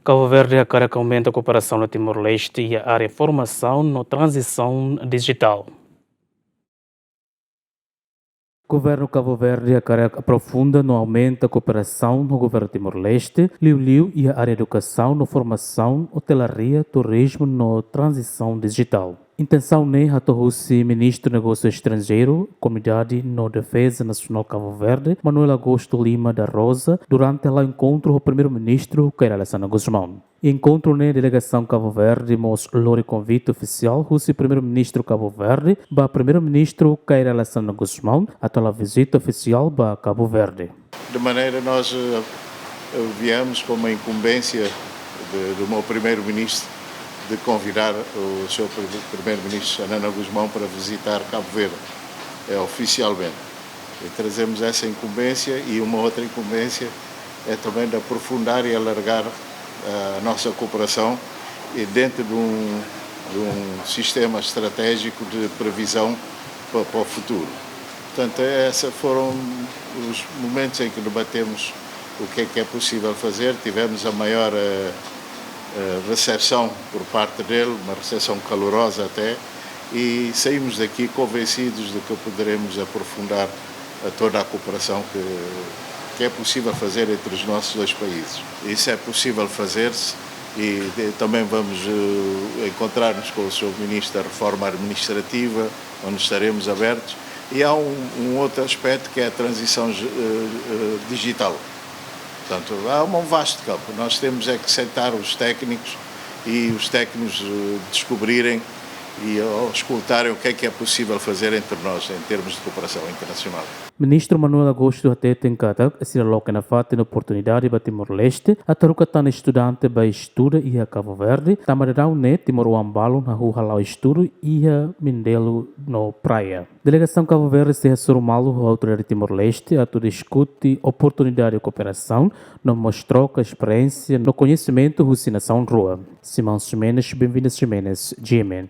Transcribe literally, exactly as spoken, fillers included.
Cabo Verde hakarak aumenta kooperasaun no Timor-Leste iha área formasaun no tranzisaun dijitál. Governu Cabo Verde hakarak aprofunda no aumenta kooperasaun ho governu Timor-Leste, liuliu iha área edukasaun no formasaun, otelaria, turizmu no tranzisaun dijitál. Intensaun ne'e hato'o husi Ministru Negósiu Estranjeiru, Komunidade no Defeza Nasionál Cabo Verde, Manuel Augusto Lima da Rosa, durante hala'o enkontru ho Primeiru-Ministru Kay Rala Xanana Gusmão. Enkontru ne'e delegasaun Cabo Verde mós lori konvite ofisiál husi Primeiru-Ministru Cabo Verde ba Primeiru-Ministru Kay Rala Xanana Gusmão atu hala'o vizita ofisiál ba Cabo Verde. De maneira nós eh, eh, viemos com uma incumbência de, do meu primeiro-ministro de convidar o senhor primeiro-ministro Xanana Gusmão para visitar Cabo Verde eh, oficialmente. E trazemos essa incumbência e uma outra incumbência é também de aprofundar e alargar eh, a nossa cooperação e dentro de um, de um sistema estratégico de previsão para, para o futuro. Portanto, esses foram os momentos em que debatemos o que é que é possível fazer. Tivemos a maior eh, eh, recepção por parte dele, uma recepção calorosa até, e saímos daqui convencidos de que poderemos aprofundar eh, toda a cooperação que, que é possível fazer entre os nossos dois países. Isso é possível fazer-se e de- também vamos eh, encontrar-nos com o senhor Ministro da Reforma Administrativa, onde estaremos abertos. E há um, um outro aspecto que é a transição eh, eh, digital. Portanto, há um vasto campo. Nós temos é que sentar os técnicos e os técnicos eh, descobrirem e auscultarem o que é que é possível fazer entre nós em termos de cooperação internacional. Ministru Manuel Augusto hateten katak sira loke nafatin oportunidade ba Timor-Leste atu haruka tan estudante ba estuda iha Cabo Verde, tanba daudaun ne'e timoroan balun hahú hala'o estudu iha Mindelo no Praia. Delegasaun Cabo Verde sei hasoru malu ho autoridade Timor-Leste atu diskute oportunidade de kooperasaun no mós troka esperiénsia no koñesimentu husi nasaun rua. Simão Ximenes, Benvinda Ximenes, G M N.